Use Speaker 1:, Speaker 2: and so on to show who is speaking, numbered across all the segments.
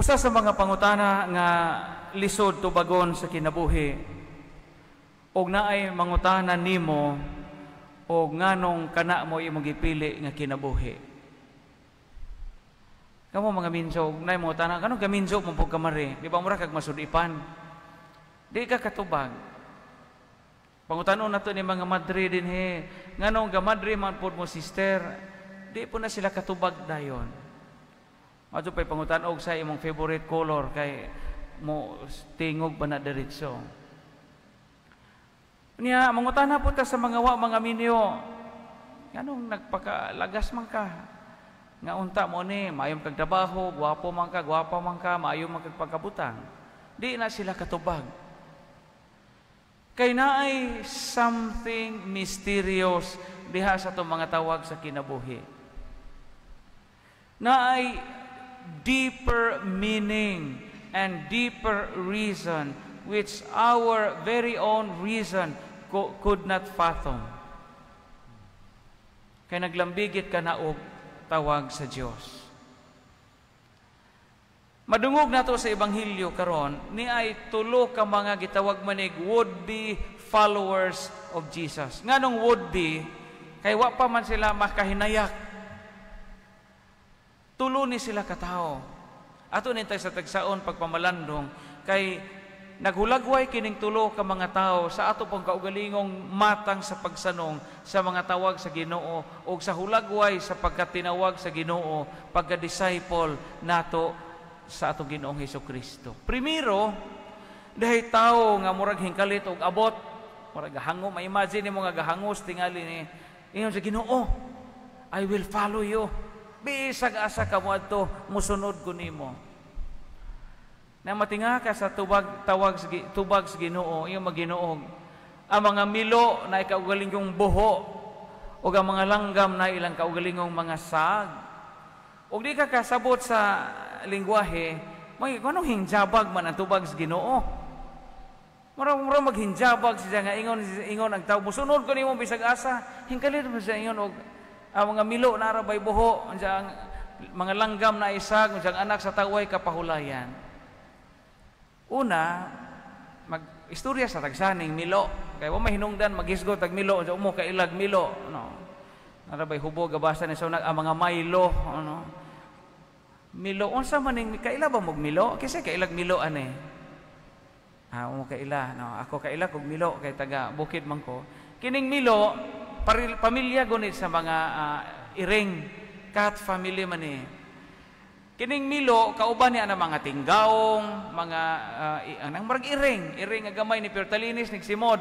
Speaker 1: Usa sa mga pangutana nga lisod tubagon sa kinabuhi, og naay mangutana nimo og nganong kana mo imong gipili nga kinabuhi. Kamo mga minso, og naay mangutana, "Nganong gaminso man pud ka, mare? Di ba mura kag masudipan?" Di ka katubag. Pangutanon nato ni mga madre dinhi, "Nganong gamadre man pud mo, sister?" Di po na sila katubag dayon. Adto pa'y pangutan og sa imong favorite color, kay mo tingog ba na diretso. Niya, mangutana po ta sa mga wa mga minyo, "Nganong nagpakalagas man ka? Nga unta mo ni, maayo kag trabaho, gwapo man ka, gwapa man ka, maayo man kag pagkabutang." Di na sila katubag. Kay naay something mysterious diha sa atong mga tawag sa kinabuhi. Naay deeper meaning and deeper reason which our very own reason could not fathom. Kay naglambigit ka na og tawag sa Dios. Madungog nato sa Ebanghelyo karon ni ay tulo ka mga gitawag manig would-be followers of Jesus. Nganong would-be? Kay wa pa man sila makahinayak. Tulo ni sila katawo. Ato ni sa tagsaon pagpamalandong kay naghulagway kining tulo ka mga tao sa ato pong kaugalingong matang sa pagsanong sa mga tawag sa Ginoo o sa hulagway sa pagkatinawag sa Ginoo, pagka-disciple nato sa atong Ginoong Hesus Kristo. Primero, dahil tao nga murag hingkalit og abot, murag gahango, ma-imagine nimo nga gahangos tingali ni ingon sa Ginoo, "I will follow you. Bisag asa ka moadto, musunod ko nimo." Na matinga ka sa tubag tawag sa tubag sa Ginoo, iyong Maginuog. Ang mga milo na kaugalingong buho o ang mga langgam na ilang kaugalingong mga sag. Ug di ka kasabot sa lingwahe, may anong hinjabag man ang tubag sa Ginoo. Mura mura maghinjabag siya nga ingon ingon ang tao, "Musunod ko nimo bisag asa." Hingkalit mo siya ingon og ang mga milo na ra bay buho, ang mga langgam na isag, ang anak sa taway kapahulayan. Una, mag istorya sa tagsaning milo. Kay wa mahinungdan maghisgot tag milo, unsa mo kailag milo, no? Nara bay hubo gabasa ni sa ang mga Milo, ano? Milo, unsa man ning kaila ba mog milo? Kasi kailag milo ane. Ah, mo kaila, no? Ako kaila kog milo kay taga bukid man ko. Kining milo, pamilya gunit sa mga iring, cat family man ni. Kining milo kauban niya na mga tinggaong, mga anang murag iring, iring nga gamay ni Pertalinis nigsimod.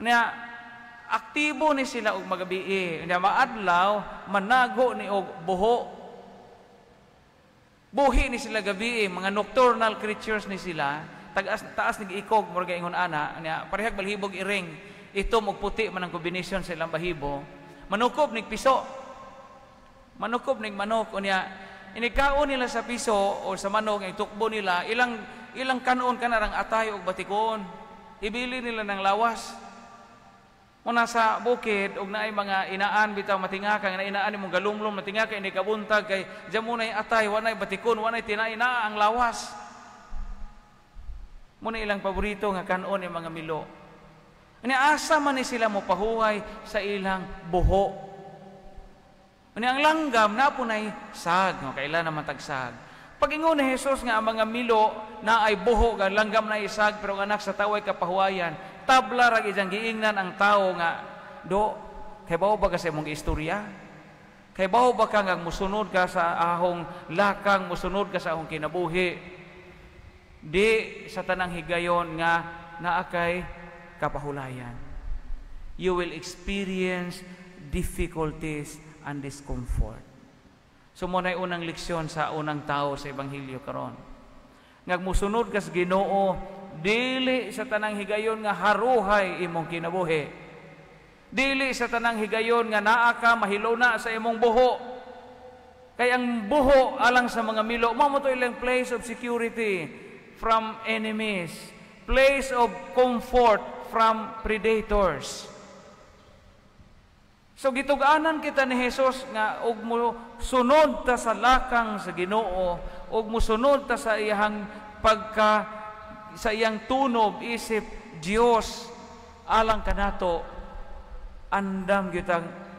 Speaker 1: Niya aktibo ni sila og magabii. Niya maadlaw manago ni og buho. Buhi ni sila gabi, mga nocturnal creatures ni sila. Tagas taas nig ikog murag ingon ana, niya parehag balhibog iring. Itom og puti man ang combination sa ilang bahibo. Manukob nig piso. Manukob nig manok, unya inikaon nila sa piso o sa manok ang tukbo nila, ilang ilang kanon kanarang atay og batikon. Ibili nila ng lawas. Muna sa bukid og naay mga inaan bitaw matingaka nga inaan imong galumlum, matingaka ini kabuntag kay diyan mo nay atay, wa nay batikon, wa nay tinai na ang lawas. Muna ilang paborito nga kanon yung mga milo. Ani asa man ni sila mo pahuway sa ilang buho. Ani ang langgam na po nay sag, no, kailan naman tagsag. Pag ingon ni Jesus nga ang mga milo na ay buho, nga langgam na isag, pero ang anak sa tao ay kapahuwayan, tabla ra ijang giingnan ang tao nga do kay bawo ba ka sa imong istorya? Kay bawo ba ka nga musunod ka sa ahong lakang, musunod ka sa ahong kinabuhi? Di sa tanang higayon nga naa kay kapahulayan. You will experience difficulties and discomfort. So mo na unang leksyon sa unang tao sa Ebanghelyo karon. Nga musunod ka sa Ginoo, dili sa tanang higayon nga haruhay imong kinabuhi. Dili sa tanang higayon nga naa ka mahiluna sa imong buho. Kay ang buho alang sa mga milo, mao mo to ilang place of security from enemies, place of comfort from predators. So gitug-anan kita ni Jesus nga og mo sunod ta sa lakang sa Ginoo, og mosunod ta sa iyang pagka sa iyang tunob isip Dios alang kanato, andam gyud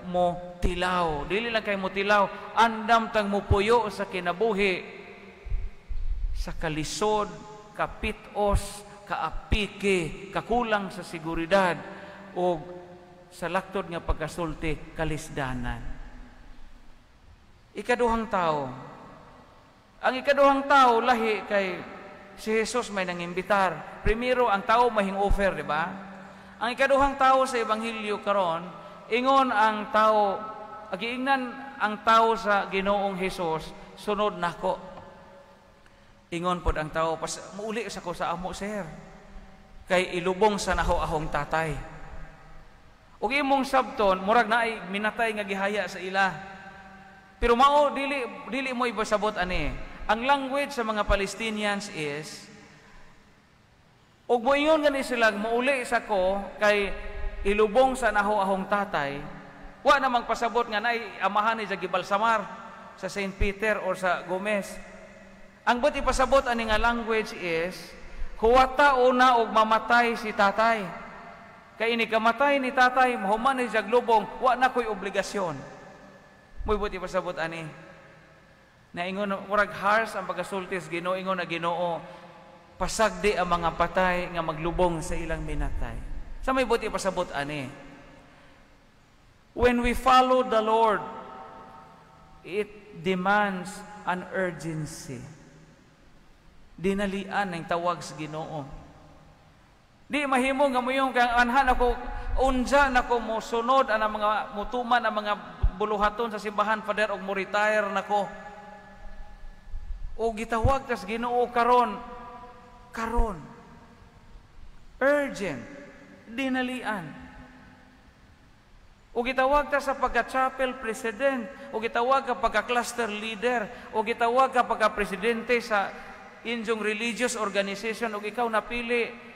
Speaker 1: mo tilaw. Dili lang kay mo tilaw, andam tang mupuyo sa kinabuhi sa kalisod, kapitos, kaapiki, kakulang sa seguridad o sa laktod nga pagkasulti, kalisdanan. Ikaduhang tao. Ang ikaduhang tao lahi kay si Jesus may nangimbitar. Primero, ang tao mahing offer, di ba? Ang ikaduhang tao sa ebanghelyo karon, ingon ang tao, agiingnan ang tao sa Ginoong Hesus, "Sunod nako." Ingon pod ang tao, "Pas muuli sa ko sa amo, sir. Kay ilubong sa naho ahong tatay." Ug imong sabton, murag naay minatay nga gihaya sa ila. Pero mao dili dili mo ibasabot ani. Ang language sa mga Palestinians is ug moingon gani sila, "Muuli sa ko kay ilubong sa naho ahong tatay." Wa namang pasabot nga naay amahan ni sa gibalsamar sa St. Peter or sa Gomez. Ang buot ipasabot ani nga language is huwata una og mamatay si tatay. Kay ini kamatay ni tatay, mahuman ni siya lubong, wa na ko'y obligasyon. Mo'y buot ipasabot ani. Na ingon, murag harsh ang pagkasulti sa Ginoo, ingon na Ginoo, "Pasagdi ang mga patay nga maglubong sa ilang minatay." Sa may buot ipasabot ani. When we follow the Lord, it demands an urgency. Dinalian ang tawag sa Ginoo. Di mahimo nga moingon kang anhan ako, unja nako mo sunod ang mga mutuman ang mga buluhaton sa simbahan, Father, og mo retire nako. O gitawag tas Ginoo karon, karon. Urgent, dinalian. O gitawag ta sa pagka-chapel president, o gitawag ka pagka-cluster leader, o gitawag ka pagka-presidente sa inyong religious organization, o ikaw napili,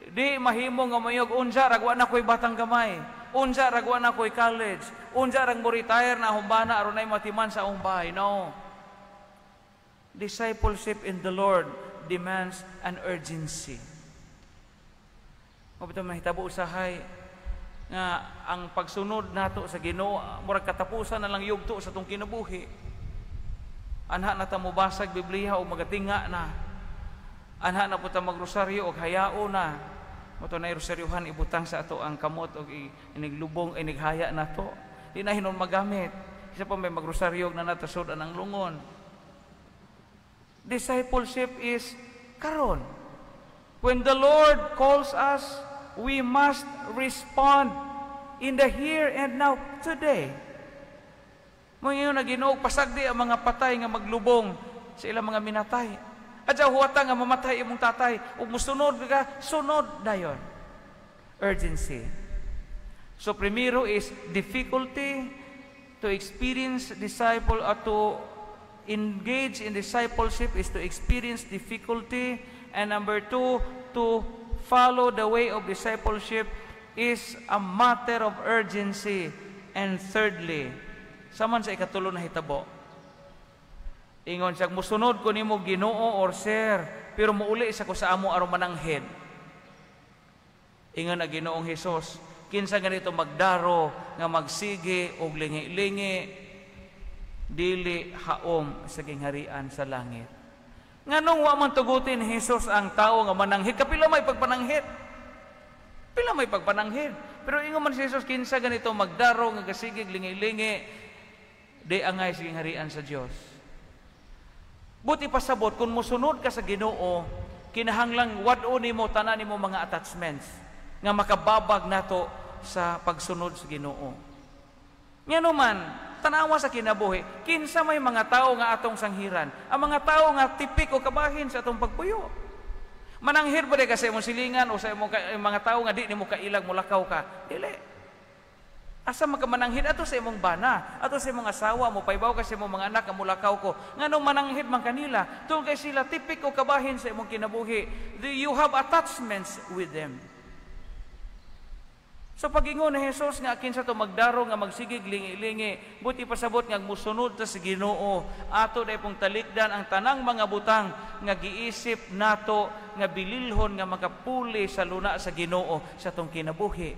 Speaker 1: di mahimo nga moingon, "Unsa rag wa na ko'y batang gamay. Unsa rag wa na ko'y college. Unsa rag mo retire na akong bana aron nay matiman sa akong bahay." No. Discipleship in the Lord demands an urgency. Mao bitaw mahitabo usahay nga ang pagsunod nato sa Ginoo murag katapusan na lang yugto sa atong kinabuhi. Anha na ta mobasag Biblia o magatinga na. Anha na po ta magrosaryo og hayao na. Mao to na rosaryohan ibutang sa ato ang kamot og iniglubong inighaya nato. Di na hinon magamit. Isa pa may magrosaryo na natasod ang lungon. Discipleship is karon. When the Lord calls us, we must respond in the here and now, today. Moingon na Ginoo, "Pasagdi ang mga patay nga maglubong sa ilang mga minatay." Adya huwata nga mamatay imong tatay ug musunod ka, sunod dayon. Urgency. So primero is difficulty to experience disciple or to engage in discipleship is to experience difficulty, and number two, to follow the way of discipleship is a matter of urgency. And thirdly, saman sa ikatulo na hitabo, ingon siya, "Musunod ko nimo, Ginoo or sir, pero muuli sa ko sa amo aron mananghid." Ingon na Ginoong Hesus, "Kinsa ganito magdaro nga magsige og lingi-lingi, dili haom sa gingharian sa langit." Nganong wa man tugutin ni Hesus ang tao nga mananghid? Kapila may pagpananghid. Pila may pagpananghid. Pero ingon man si Jesus, "Kinsa ganito magdaro nga gasigig lingi-lingi, di angay sa gingharian sa Dios." Buot ipasabot, kung musunod ka sa Ginoo, kinahanglang wad-o nimo tanan nimo mga attachments nga makababag nato sa pagsunod sa Ginoo. Ngano man, tanawa sa kinabuhi, kinsa may mga tao nga atong sanghiran? Ang mga tao nga tipik o kabahin sa atong pagpuyo. Mananghid ba ka sa imong silingan o sa imong mga tao nga di nimo kailag mulakaw ka? Dili. Asa makamananghid ato sa imong bana, ato sa imong asawa, mo paybaw ka sa imong mga anak nga mulakaw ko. Nganong mananghid man kanila? Tungod kay sila tipik o kabahin sa imong kinabuhi. You have attachments with them. So pag-ingon ni Jesus nga kinsa to magdarong nga magsigig lingi-lingi, buot ipasabot nga musunod ta sa Ginoo, ato day pong talikdan ang tanang mga butang nga giisip nato nga bililhon nga makapuli sa luna sa Ginoo sa atong kinabuhi.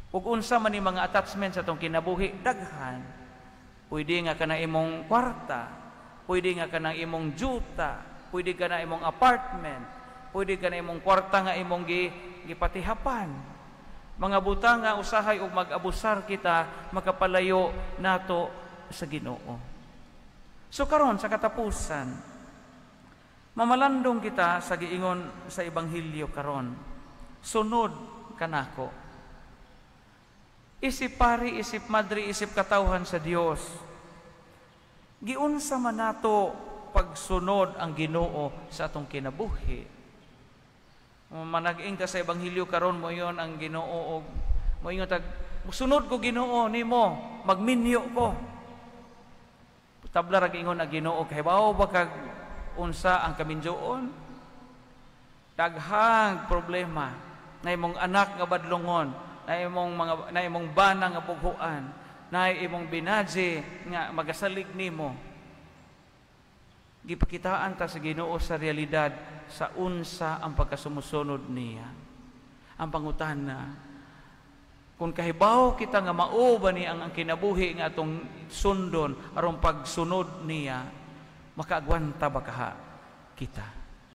Speaker 1: Ug unsa man ni mga attachment sa atong kinabuhi, daghan. Pwede nga kanang imong kwarta, pwede nga kanang imong juta, pwede ka na imong apartment, pwede ka na imong kwarta nga imong gipatihapan. Mga butang nga usahay og mag-abusar kita, makapalayo nato sa Ginoo. So karon sa katapusan, mamalandong kita sa giingon sa ebanghelyo karon. Sunod kanako. Isip pari, isip madre, isip katawhan sa Dios. Giunsa man nato pagsunod ang Ginoo sa atong kinabuhi? Manag-ing ta sa ebanghelyo karon, moingon ang Ginoo og moingon tag musunod ko, Ginoo, nimo, magminyo ko. Tabla ra ingon ang Ginoo, kahibaw ba kag unsa ang kaminyoon? Daghang problema na imong anak nga badlongon, na imong mga na imong bana nga bughuan, na imong binaji nga magasalig nimo. Gipakitaan ta sa Ginoo sa realidad sa unsa ang pagkasumusunod niya. Ang pangutana, kung kahibaw kita nga mao ba ni ang kinabuhi nga atong sundon aron pagsunod niya, makaagwanta ba kaha kita?